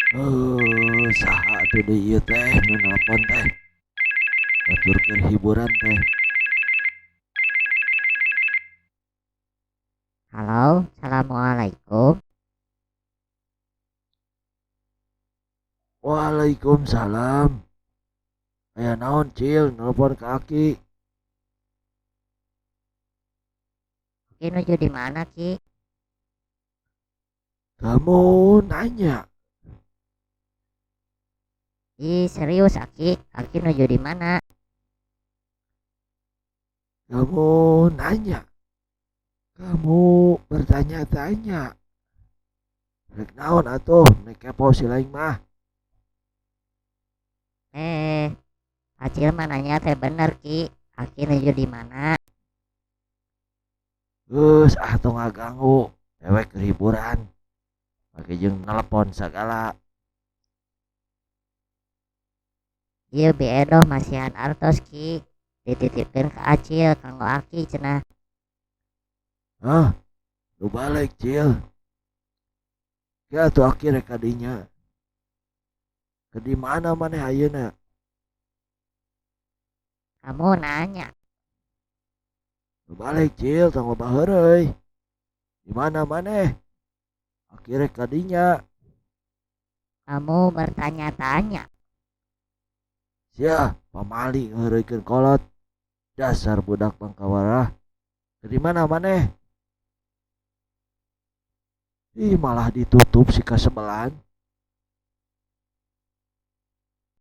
Eh, saha atuh deui ieu teh nu nelpon teh? Batur keur hiburan teh. Halo, assalamualaikum. Waalaikumsalam. Aya naon Cil nelpon ka Aki? Ki nuju di mana Ki? Kamu nanya. Ih, serius Aki, Aki nuju di mana? Kamu nanya. Kamu bertanya-tanya. Rek naon atuh nek kepo si lain mah. Eh, Acil mah nanya teh bener Ki. Aki nuju di mana? Geus ah tong ngaganggu. Dewek keur hiburan. Pake jeung nelpon sagala. Ieu Bi Edoh masihan artos Ki. Dititipkeun ka Acil kanggo Aki cenah. Hah? Nu balik Cil. Ya atuh Aki rek ka dinya. Ke di mana maneh ayeuna? Kamu nanya. Nu balik Cil, tong loba heureuy. Di mana maneh? Aki rek ka dinya. Kamu bertanya-tanya. Sia, pamali ngaheureuykeun kolot. Dasar budak bangkawarah. Ke di mana maneh? Ih, malah ditutup si kasebelan.